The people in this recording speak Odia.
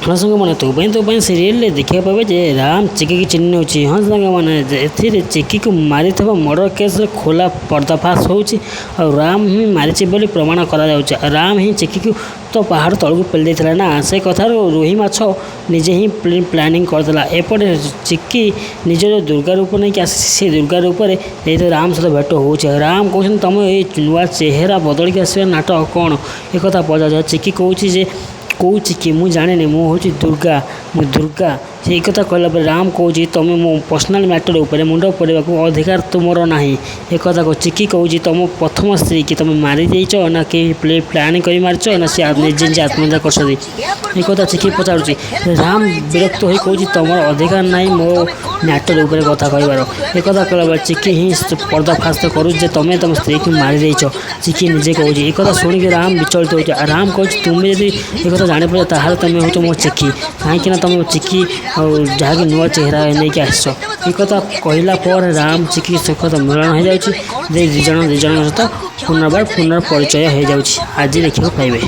ହଁ ସାଙ୍ଗମାନେ, ତୋ ପାଇଁ ତୋ ପାଇଁ ସିରିଏଲରେ ଦେଖିବାକୁ ପାଇବେ ଯେ ରାମ ଚିକିକି ଚିହ୍ନି ନେଉଛି। ହଁ ସାଙ୍ଗମାନେ, ଏଥିରେ ଚିକିକୁ ମାରିଥିବା ମର୍ଡ଼ର କେସ୍ରେ ଖୋଲା ପର୍ଦ୍ଦାଫାଶ ହେଉଛି ଆଉ ରାମ ହିଁ ମାରିଛି ବୋଲି ପ୍ରମାଣ କରାଯାଉଛି। ଆଉ ରାମ ହିଁ ଚିକିକୁ ତ ପାହାଡ଼ ତଳକୁ ପେଲି ଦେଇଥିଲା ନା, ସେ କଥାରୁ ରୋହି ମାଛ ନିଜେ ହିଁ ପ୍ଲାନିଂ କରିଦେଲା। ଏପଟେ ଚିକି ନିଜର ଦୁର୍ଗା ରୂପ ନେଇକି ଆସିଛି। ସେ ଦୁର୍ଗା ରୂପରେ ଯେହେତୁ ରାମ ସହିତ ଭେଟ ହେଉଛି, ରାମ କହୁଛନ୍ତି, ତମ ଏଇ ନୂଆ ଚେହେରା ବଦଳିକି ଆସିବା ନାଟକ କ'ଣ? ଏକଥା ପଚାରୁଛି। ଚିକି କହୁଛି ଯେ କେଉଁ ଚିକି ମୁଁ ଜାଣିନି, ମୁଁ ହେଉଛି ଦୁର୍ଗା, ମୁଁ ଦୁର୍ଗା। ସେଇ କଥା କହିଲା ପରେ ରାମ କହୁଛି, ତମେ ମୋ ପର୍ସନାଲ୍ ମ୍ୟାଟର୍ ଉପରେ ମୁଣ୍ଡ ପୂରାଇବାକୁ ଅଧିକାର ତୁମର ନାହିଁ। ଏକଥା ଚିକି କହୁଛି, ତମ ପ୍ରଥମ ସ୍ତ୍ରୀକି ତମେ ମାରି ଦେଇଛ ନା କେହି ପ୍ଲାନ୍ କରି ମାରିଛ ନା ସେ ନିଜେ ନିଜେ ଆତ୍ମହତ୍ୟା କରିଛନ୍ତି? ଏକଥା ଚିକି ପଚାରୁଛି। ରାମ ବିରକ୍ତ ହୋଇ କହୁଛି, ତମର ଅଧିକାର ନାହିଁ ମୋ ମ୍ୟାଟର୍ ଉପରେ କଥା କହିବାର। ଏକଥା କହିଲା ପରେ ଚିକି ହିଁ ପର୍ଦ୍ଦାଫାଶ କରୁଛି ଯେ ତମେ ତମ ସ୍ତ୍ରୀକୁ ମାରି ଦେଇଛ। ଚିକି ନିଜେ କହୁଛି। ଏକଥା ଶୁଣିକି ରାମ ବିଚଳିତ ହେଉଛି। ରାମ କହୁଛି, ତୁମେ ଯଦି ଏକଥା ଜାଣିପାରୁଛ, ତାହେଲେ ତମେ ହେଉଛ ମୋ ଚିକି, କାହିଁକିନା ତମେ ଚିକି ଆଉ ଯାହାକି ନୂଆ ଚେହେରା ନେଇକି ଆସିଛ। ଏକଥା କହିଲା ପରେ ରାମ ଚିକି ସହିତ ମିଳନ ହେଇଯାଉଛି, ଦୁଇ ଜଣ ଦୁଇ ଜଣଙ୍କ ସହିତ ପୁନର୍ବାର ପୁନଃ ପରିଚୟ ହେଇଯାଉଛି। ଆଜି ଦେଖିବାକୁ ପାଇବେ।